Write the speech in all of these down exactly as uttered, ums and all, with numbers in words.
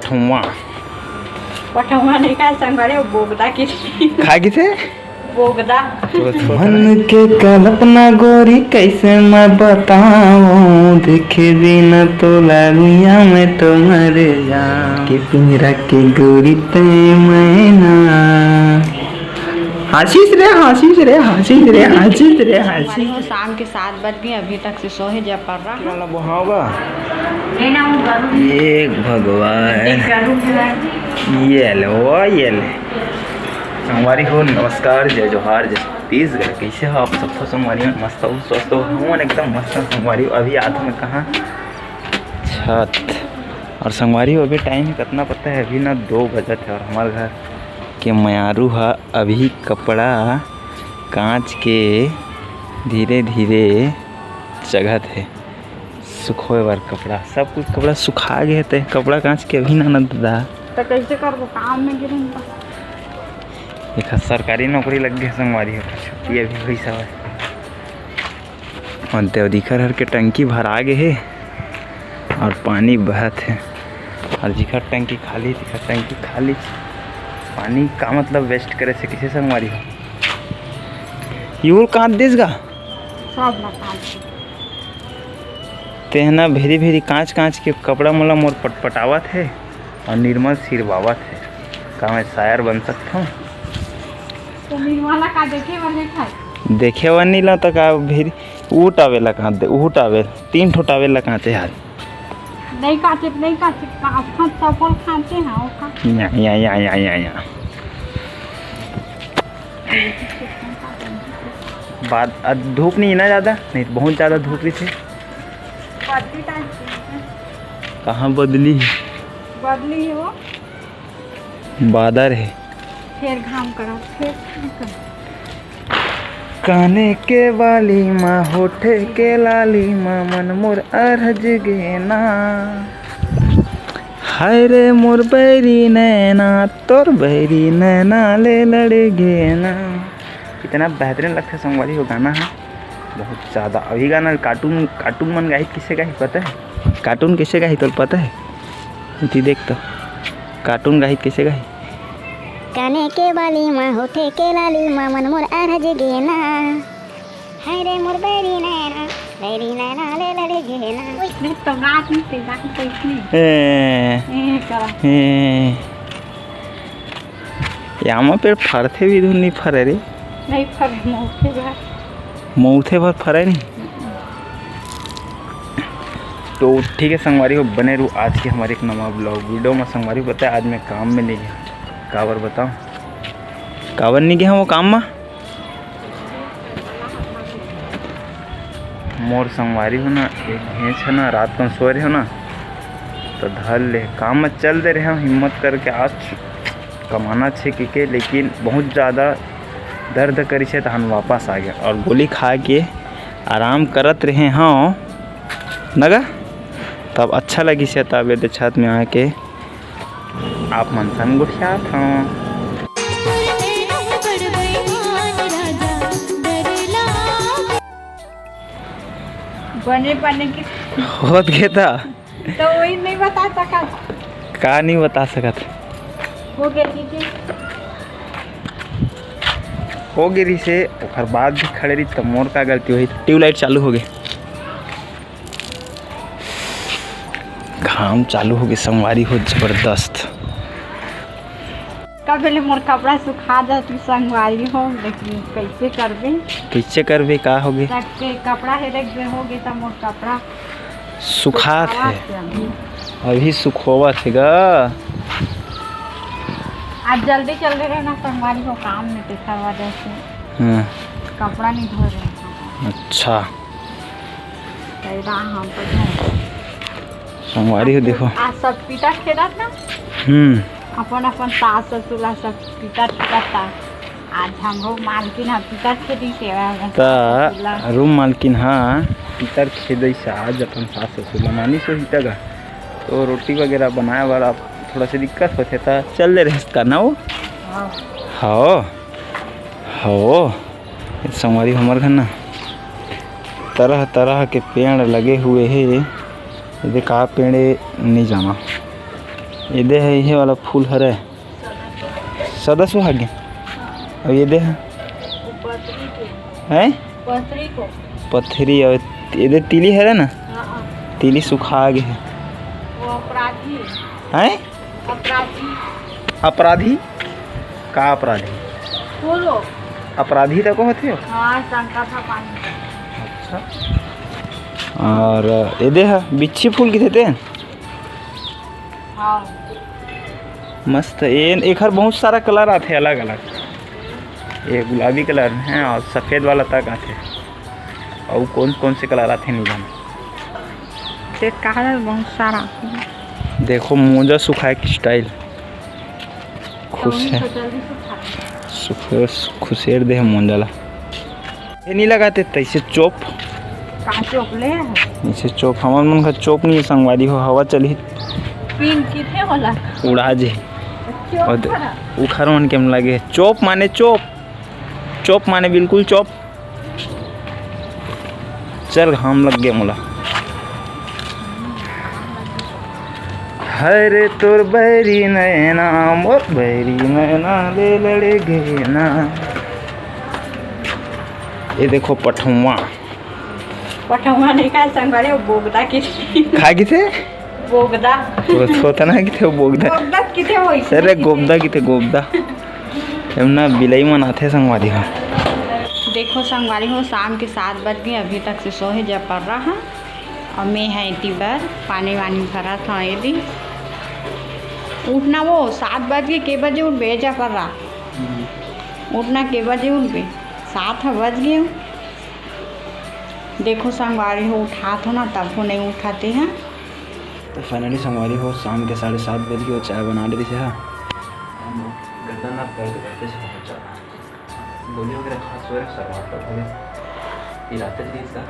पठौआ। पठौआ नहीं खाए, संगवारी, वो बोगदा की। खा की थे? बोगदा। मन के कल्पना गोरी, कैसे मैं बताऊं, देखे बिना तो दुनिया में तो मर जाऊं। के पिंजरा के गोरी तय मैना। हंसिस रे, हंसिस रे, हंसिस रे, हंसिस रे, हंसिस। शाम के सात बज गए, अभी तक से सोहे जा पड़ रहा। वाला बोहाओगा? ये भगवान। ये लो, ये ले। संगवारी हो, नमस्कार, जय जोहार, जय छत्तीसगढ़। कैसे हो आप सब? संगवारी मन मस्त हो, स्वस्थ हो? हमन एकदम मस्त हो संगवारी हो। अभी आत हन कहाँ? छत। और संगवारी हो, अभी टाइम कितना पता है? अभी ना दो बजत है और हमारे घर के मयारू हा अभी कपड़ा कांच के धीरे धीरे चघत है। सुखोए बर कपड़ा, सब कुछ कपड़ा सुखा गे हे, ते कपड़ा कांच के अभी ना, ना दादा। तो कैसे करबो, काम में गिरे तो। एक सरकारी नौकरी लग गए संगवारी हो, छुट्टी अभी हुई सवाल। और देवदीखर हर के टंकी भरा गे हे और पानी बहत हे। और जिखर टंकी खाली, तिखर टंकी खाली। पानी का मतलब वेस्ट करे से किसे संगवारी हो? यूर कांच देस गा? सब ला कांच। तेहना भेरी भेरी कांच कांच के कपड़ा मोला मोर पटपटावत हे और निर्मल सिरवावत हे। का मैं शायर बन सकता हूँ? तो निर्मला का देखे बर नहीं खाए? देखे बर नहीं ला तो का भेरी ऊट आवेला कहाँ दे, ऊट आवे, तीन ठो टावेला कहाँ ते हाल। नहीं काचे, नहीं काचे, का अपन चप्पल खाते हैं, वो का? या, या, या, या, या, या। बाद, अ, धूप नहीं है ना ज़्यादा? नहीं, बहुत ज़्यादा धूप भी थे। बदली टाइप की है। कहाँ बदली? बदली है वो। बादर है। फिर घाम करा, फिर घाम करा। काने के बाली मा, होठे के लाली मा, मन मोर अरहज गे ना। हाय रे मोर बैरी नैना, तोर बैरी नैना ले लड़ गे ना। कितना बेहतरीन लगता है संगवारी हो गाना है, बहुत ज़्यादा। अभी गाना कार्टून, कार्टून मन गाही, किसे गाही पता है? कार्टून किसे गाही तोर पता है? इति देख तो, कार्टून गाही किसे गाही? काने के बाली मा, होठे के लाली मा, मन मोर अरहज गे ना। हाय रे मोर बैरी नैना, बैरी नैना ले लड़े गे ना। ओए, देख तो गात नहीं ते, गात तो इसने। ए। ए, करा। ए। यामा पेड़ फरथे भी धुन नहीं फरे रे। नहीं फरे, मौके भर। मौथे भर फरे नहीं। तो ठीक है संगवारी हो, बने रहू आज के हमारे एक नवा ब्लॉग वीडियो में। संगवारी हो, पता है आज मैं काम में नहीं गया, काबर बताओ, काबर नहीं गया वो काम में। मोर संगवारी हो ना, एक भैंस है ना, रात को सोए रहे हो ना, तो धर ले काम में चल दे रहे हो हिम्मत करके, आज कमाना छे के, के, लेकिन बहुत ज़्यादा दर्द करी से, तहन वापस आ गया और गोली खा के आराम करत रहे हो नगा, तब अच्छा लगी से, तब ये छत में आके आप मन संग गोठियात हवं। बने बने के होत गे ता। तो वही नहीं बता सकत। का नहीं बता सकत? हो गया जी। हो गे रिसे, ओकर बाद भी खड़े रही, तो मोर का गलती होही? ट्यूबलाइट चालू हो गए। घाम चालू हो गए संगवारी हो, जबरदस्त। कब ले मोर कपड़ा सुखा जाती संगवारी हो, लेकिन कैसे करबे? कैसे करबे, का हो गए? सबके कपड़ा हेरे गए हो गए, तो मोर कपड़ा सुखात सुखावत हे। हे अभी। अभी सुखोवत हे गा। आज जल्दी चल रहे ना संगवारी हो काम में, तेकर वजह से हाँ। कपड़ा नहीं धो रहे हैं। अच्छा। पैदा हम तो हैं। संगवारी हो, देखो। आज सब पीटा खेलत ना। हम्म। अपन, अपन सास ससुर ला सब पीटा खेलत था। आज हम लोग मालकिन ह पीटा खेदी सेवा में ता सास ससुर ला। रूम मालकिन ह पीटा खेदई से आज अपन सास ससुर ला मानी सो हिता गा। तो रोटी वगैरह बनाए वाला थोड़ा सा दिक्कत होथे, ता चल दे रहे का ना वो? हाँ। हाँ। हाँ। संगवारी हमर घर ना तरह तरह के पेड़ लगे हुए हे। ये का पेड़ ए, नहीं जाना। ये दे हे, ये वाला फूल हरे, सदा सुहागिन। अउ ये दे हे, हैं? पथरी, अउ ये दे तिली हरे ना, तिली सुखा गे हे। हैं? अपराधी। अपराधी? का अपराधी? बोलो। अपराधी तको होथे? हाँ, शंका था पानी। अच्छा। अउ ये दे हे, बिच्छी फूल किथे ते? हाँ। मस्त। ये, एखर बहुत सारा colour आथे अलग-अलग। ये गुलाबी colour हे अउ सफेद वाला तक आथे। अउ कौन-कौन से colour आथे, नहीं जाने। ते कहा बहुत सारा। देखो, मोजा सुखाए के style। खुश हे। सुख-, खुसेर दे हे मोजा ला। ये नहीं लगाते तैसे चोप। का चोप ले हे? इसे चोप, हमर मन का चोप नहीं हे संगवारी हो, हवा चली। पिन किथे होला? उड़ा जे। चोप अउ दे-, खा। उखर मन के मन लगे। चोप माने चोप। चोप माने बिल्कुल चोप। चल, घाम लग गे मोला। हरे तोर बैरी नैना, मोर बैरी नैना ले लड़े गे ना। ये देखो पठौआ। पठौआ नहीं खाए संगवारी, वो बोगदा की। खा किथे? बोगदा। वो थोथना किथे वो बोगदा। बोगदा किथे वो इसे अरे किथे? गोबदा किथे गोबदा। एमना बिलाई मन आथे संगवारी हो। देखो संगवारी हो, शाम के सात बज गे, अभी तक से सोहे जा पर रहा। अउ मैं हे एती बर पानी वानी भरत हव एदी। उठना वो सात बज गे, के बजे उठबे जा पर रहा। उठना के बजे उठबे, सात ह बज गे। देखो संगवारी हो, उठात हो ना, तब हो नहीं उठाते हैं। तो finally संगवारी हो, शाम के साढ़े सात बज गे, चाय बना डरिस हे। गर्दन ना दर्द करते से पहुंचा। गोली वगैरह खास हो रहा, सरवार पर हो गया। ये रात की इसका।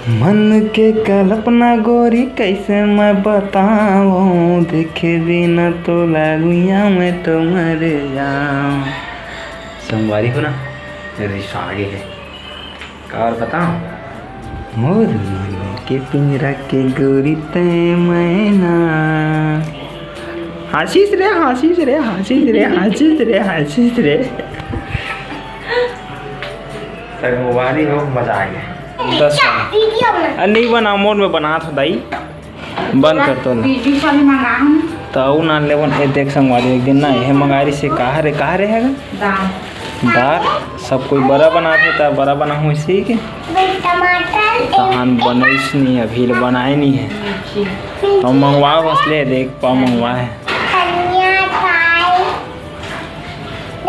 मन के कल्पना गोरी कैसे मैं बताऊं, देखे बिना तो लागुया मैं तो मर जाऊं। संगवारी हो ना, रिस आगे है। का और बताओ? मोर मन के पिंजरा के गोरी तैं मैना। हाँसिस रे, हाँसिस रे, हाँसिस रे, हाँसिस रे, हाँसिस रे। संगवारी हो, मजा आ गया। दस वाला। वीडियो बना। अरे नहीं बना, मोर में बना था दाई। बंद कर तो ना। बीस वाली मंगा हम। तो अउ ना लेवन, ए देख संगवारी, एक दिन ना, ये मंगा रही से, कहाँ रे, कहाँ रे है? दाल। दाल, सब कोई बड़ा बनाथे, त बड़ा बनाहूँ इसे के। टमाटर, तहान बनइस नहीं, अभी ले बनाए नहीं है। मिर्ची। अउ मंगवा बस ले, देख पाव मंगवा है। धनिया, थाई।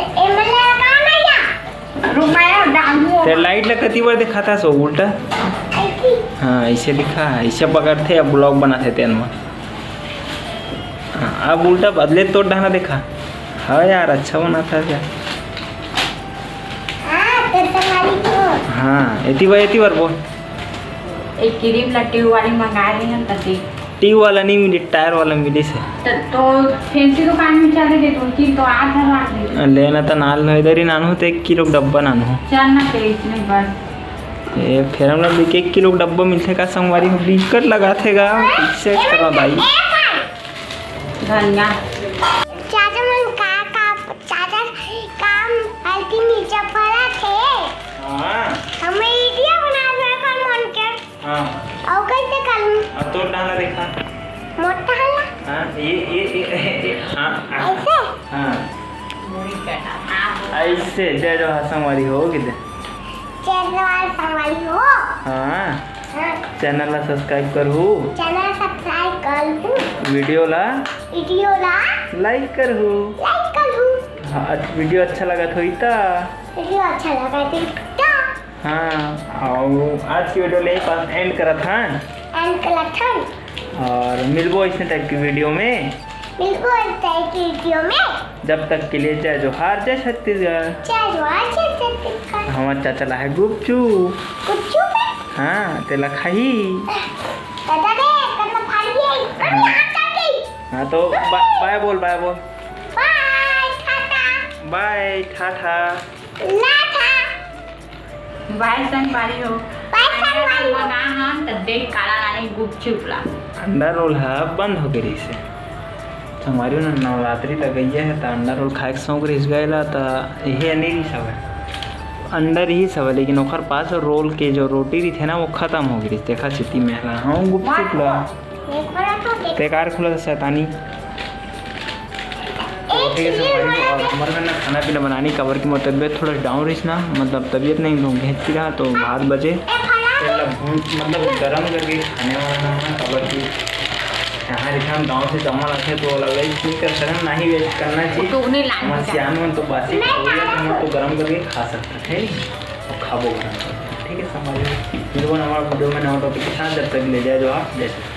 ए, मतलब, का मैदा? रुक, मैं डालूँ। ते लाइट ला कति बार दिखाता सो उल्टा? ऐसी। हाँ, ऐसे दिखा, ऐसे पकड़थे, अब vlog बनाथे तेन में। हाँ, अब उल्टा बदले तोर डाहना देखा। हाँ यार, अच्छा बना था यार। हाँ, तेरे से खाली तो। हाँ, एती बार, एती बार बोल। एक क्रीम ला ट्यूब वाली मंगा रही हम, तब देख। ट्यूब वाला नहीं मिली, टायर वाला मिली से। तो, तो फैंसी दुकान में चले गए, तो की तो आधा लाख दे। लेना तो नाल हो, इधर ही नानू, तो एक किलो डब्बा नानू। चल ना, तेरे इतने बस। ए, फेयर एंड लवली के एक किलो डब्बा मिलथे का संगवारी हो? बिकट लगाथे गा, कैसे करा भाई? धनिया। चाचा मन का, का, चाचा काम हल्दी मिर्चा फरा थे। हाँ। हमें वीडियो बना दे कर मन के। हाँ। और कैसे करूँ? अब तोर डाला देखा। मोटा है ना? हाँ, ये, ये, ये, ये, ये, हाँ, हाँ। ऐसे? हाँ। ऐसे, जय जोहार संगवारी हो, किधर? जय जोहार संगवारी हो। हाँ। हाँ। Channel ला subscribe करहू। Channel subscribe करहू। Video ला। Video ला। Like करहू। Like करहू। हाँ, अच्छा, video अच्छा लगत होही त। Video अच्छा लगत होही त। हाँ, अउ आज की video ले पास end करत हन। End करत हन। अउ मिलबो ऐसने type की video में। मिलबो ऐसने type की video में। जब तक के लिए जय जोहार, जय छत्तीसगढ़। जय जोहार, जय छत्तीसगढ़। हमार चाचा ला है गुपचुप। गुपचुप है? हाँ, तेला खाही। दादा रे, कतना फाड़ गई। अरे, हाँ। हाथ काट गई। हाँ, तो बा-, bye बोल, bye बोल। Bye, टाटा। Bye, टाटा। लाटा। Bye संगवारी हो। Bye संगवारी हो। मंगा हम त देख काला गुपचुप ला। अंडा रोल ह बंद होगे रहिस हे। संगवारी हो ना, नवरात्रि तक गइया हे, त अंडा रोल खाए के शौक रहिस गए ला, त इहे अनिल सवय। अंडा रहिस हवय, लेकिन ओखर पास रोल के जो रोटी रहिथे ना, वो खतम होगे रहिस। देखा सिटी में ला, हाँ, गुपचुप ला। ते कार खुला शैतानी। तो ठीक है संगवारी हो, अब हमर घर ना खाना पीना बनानी, काबर कि मोर तबीयत थोड़ा down रहिस ना, मतलब तबीयत नहीं तो घेंचती रहा, तो भात बचे, तेला भून, मतलब गरम करके खाने वाला ना है, काबर कि यहाँ रिठा गाँव से जमा रखे तो अलग ही नहीं कर सकन, ना ही waste करना चाहिए। तो उन्हें लाना हमर चाहिए। सियान मन तो बासी खाइए, तो हम तो गरम करके खा सकते हैं, ठीक है? और खाबो गरम करके, ठीक है संगवारी हो। मिलबो ना हमारे video में नवा topic के साथ, जब तक ले जाए जो आप जैसे